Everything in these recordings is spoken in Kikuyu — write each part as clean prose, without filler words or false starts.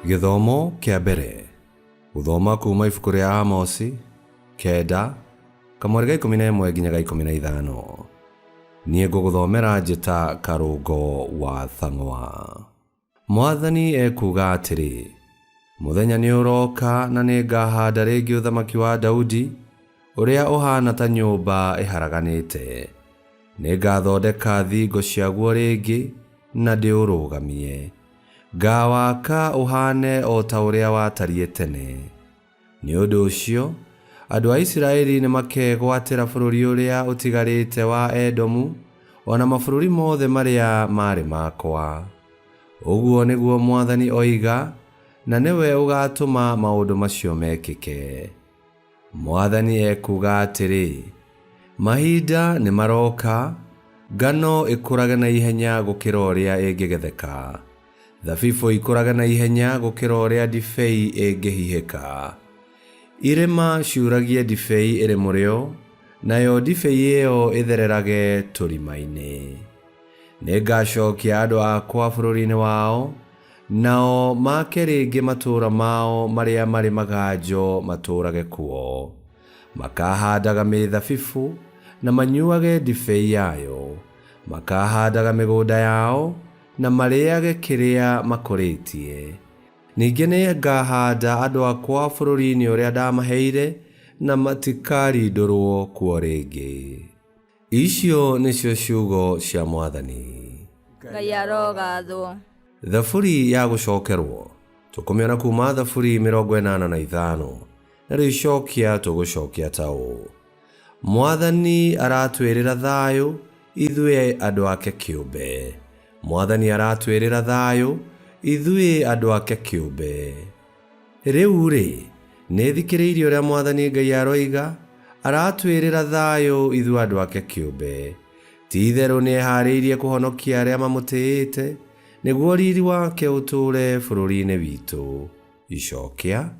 Gĩthomo kĩa mbere. Gũthoma kuma ibuku rĩa Amosi, kenda, kamweri ga 11 nginya ga 15. Niĩ ngũgũthomera njĩta Karũngo wa Thang'wa. Mwathani ekuuga atĩrĩ, Mũthenya nĩũrooka na nĩngahanda rĩngĩ ũthamaki wa Daudi, ũrĩa ũhaana ta nyũmba ĩharaganĩte. Nĩngathondeka thingo ciaguo rĩngĩ na ndĩũrũgamie. Ngaawaka ũhaane o ta ũrĩa watariĩ tene. Nĩ ũndũ ũcio, andũ a Isiraeli nĩmakegwatĩra bũrũri ũrĩa ũtigarĩte wa Edomu, o na mabũrũri mothe marĩa maarĩ makwa. Ũguo nĩguo mwathani oiga, na nĩwe ũgaatũma maũndũ macio mekĩke. Mwathani ekuuga atĩrĩ, Mahinda nĩmarooka, ngano ĩkũrage na ihenya gũkĩra ũrĩa ĩngĩgetheka. Thabibũ ikũrage na ihenya gũkĩra ũrĩa ndibei ĩngĩhihĩka. Irĩma ciuragie ndibei ĩrĩ mũrĩo, nayo ndibei ĩyo ĩthererage tũrima-inĩ. Nĩngacookia andũ akwa bũrũri-inĩ wao, nao maake rĩngĩ matũũra mao marĩa marĩ maganjo matũũrage kuo. Makaahaandaga mĩthabibũ na manyuuage ndibei yayo, makaahaandaga mĩgũnda yao na marĩage kĩrĩa makũrĩtie. Ningĩ nĩngahaanda andũ akwa bũrũri-inĩ ũrĩa ndamaheire, na matikarindũrwo kuo rĩngĩ. Icio nĩcio ciugo cia Mwathani. Ngai arogathwo. Thaburi ya gũcokerwo. Tũkũmĩona kuma Thaburi 85. Narĩo icokia tũgũcokia ta ũũ. Mwathani aratwĩrĩra thayũ ithuĩ andũ ake kĩũmbe. Mwathani aratwĩrĩra thayũ ithuĩ andũ ake kĩũmbe. Rĩu-rĩ, nĩthikĩrĩirie ũrĩa Mwathani Ngai aroiga, aratwĩrĩra thayũ ithuĩ andũ ake kĩũmbe. Ti-itherũ nĩehaarĩirie kũhonokia arĩa mamũtĩĩte, nĩguo riiri wake ũtũũre bũrũri-inĩ witũ. Icokia,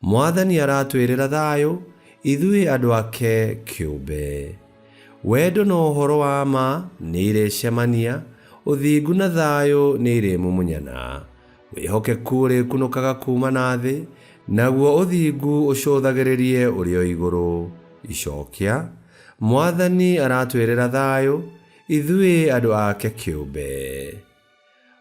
Mwathani aratwĩrĩra thayũ, ithuĩ andũ ake kĩũmbe. Wendo na ũhoro wa ma nĩirĩcemania, ũthingu na thayũ nĩirĩmumunyana. Wĩhokeku ũrĩkunũkaga kuuma na thĩ, naguo ũthingu ũcũthagĩrĩrie ũrĩ o igũrũ. Icokia, Mwathani aratwĩrĩra thayũ, ithuĩ andũ ake kĩũmbe.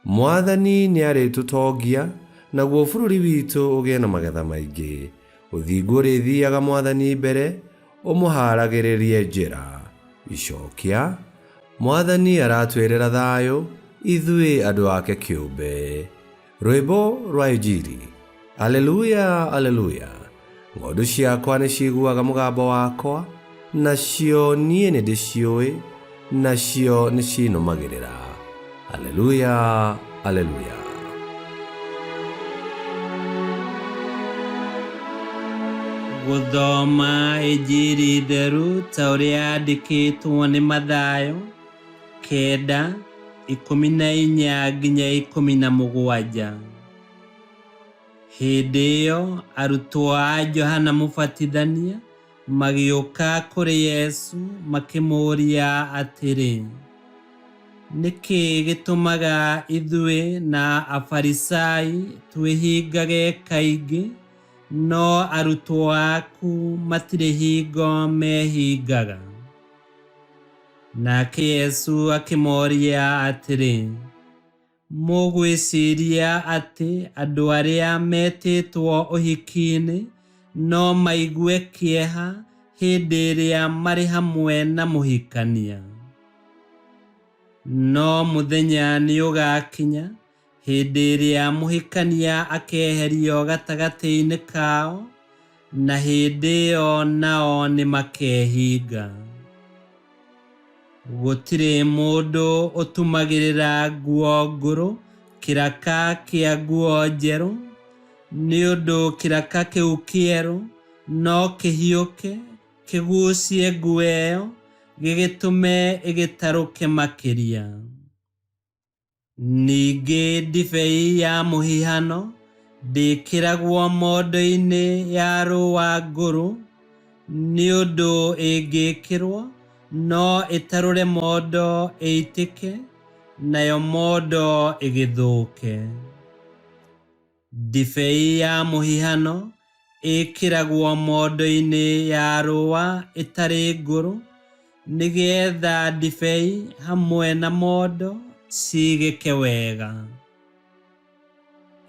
Mwathani nĩarĩtũtongia, naguo bũrũri witũ ũgĩe na magetha maingĩ. Ũthingu ũrĩthiaga Mwathani mbere, ũmũhaaragĩrĩrie njĩra. Icokia, Mwathani aratwĩrĩra thayũ, ithuĩ andũ ake kĩũmbe. Rwĩmbo rwa Injiri. Aleluya, aleluya! Ng'ondu ciakwa nĩciiguaga mũgambo wakwa, nacio niĩ nĩndĩciũĩ, nacio nĩcinũmagĩrĩra. Aleluya, aleluya! Gũthoma Injiri theru ta ũrĩa yandĩkĩtwo nĩ Mathayo, kenda, 14 nginya 17. Hĩndĩ ĩyo arutwo a Johana Mũbatithania magĩũka kũrĩ Yesu makĩmũũria atĩrĩ, Nĩ kĩĩ gĩtũmaga ithuĩ na Afarisai twĩhingage kaingĩ, no arutwo aku matirĩ hingo mehingaga? Nake Yesu akĩmoria atĩrĩ, Mũgwĩciria atĩ andũ arĩa metĩtwo ũhiki-inĩ no maigue kĩeha hĩndĩ ĩrĩa marĩ hamwe na mũhikania? No mũthenya nĩũgakinya hĩndĩ ĩrĩa mũhikania akeherio gatagatĩ-inĩ kao, na hĩndĩ ĩyo nao nĩmakehinga. Gũtirĩ mũndũ ũtumagĩrĩra nguo ngũrũ kĩraka kĩa nguo njerũ, nĩ ũndũ kĩraka kĩu kĩerũ no kĩhiũke kĩgucie nguo ĩyo, gĩgĩtũme ĩgĩtarũke makĩria. Ningĩ ndibei ya mũhihano ndĩĩkĩragwo mondo-inĩ ya rũũa ngũrũ, nĩ ũndũ ĩngĩĩkĩrwo, no ĩtarũre mondo ĩitĩke, nayo mondo ĩgĩthũke. Ndibei ya mũhihano ĩkĩragwo mondo-inĩ ya rũũa ĩtarĩ ngũrũ, nĩgeetha ndibei hamwe na mondo cigĩke wega.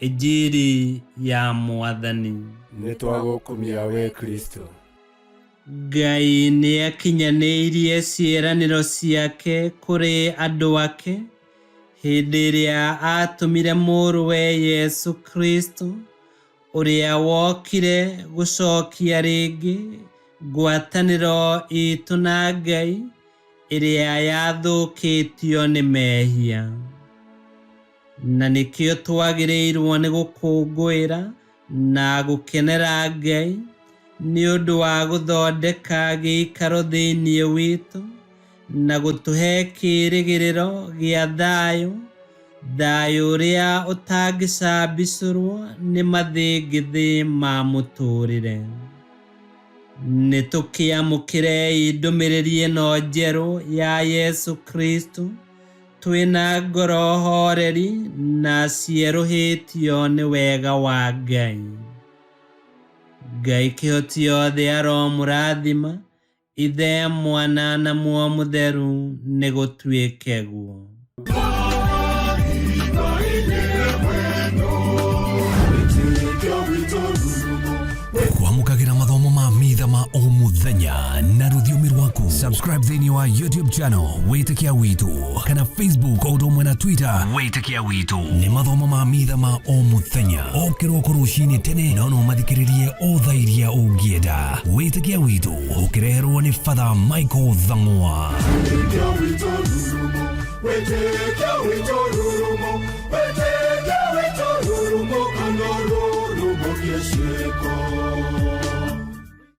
Injiri ya Mwathani. Nĩ twagũkumia we Kristo. Ngai nĩakinyanĩirie ciĩranĩro ciake kũrĩ andũ ake hĩndĩ ĩrĩa aatũmire mũrũwe Yesu Kristo, ũrĩa wokire gũcokia rĩngĩ ngwatanĩro itũ na Ngai ĩrĩa yathũkĩtio nĩ mehia. Na nĩkĩo twagĩrĩirwo nĩ gũkũngũĩra na gũkenera Ngai nĩ ũndũ wa gũthondeka gĩikaro thĩinĩ witũ na gũtũhe kĩĩrĩgĩrĩro gĩa thayũ, thayũ ũrĩa ũtangĩcambicũrwo nĩ mathĩngĩthĩ ma mũtũũrĩre. Nĩ tũkĩamũkĩrei ndũmĩrĩri ĩno njerũ ya Yesu Kristo twĩna ngoro horeri na cierũhĩtio nĩ wega wa Ngai. Ngai kĩhoti yothe aromũrathima, Ithe, Mwana na Muoyo Mũtheru, nĩ gũtuĩke guo. Kwamũkagĩra mathomo ma mitha ma o mũthenya na rũthiomi rwaku. Subscribe thĩinĩ wa YouTube channel Wĩtĩkia Witũ kana Facebook o ũndũ ũmwe na Twitter Wĩtĩkia Witũ. Nĩ mathomo ma mitha ma o mũthenya o kĩroko rũcinĩ tene, no no mathikĩrĩrie o thaa iria ũngĩenda. Wĩtĩkia Witũ ũkĩreherwo nĩ Father Michael Thang'wa. Wĩtĩkia witũ rurumo, wĩtĩkia witũ rurumo, kana rurumo kĩciĩko.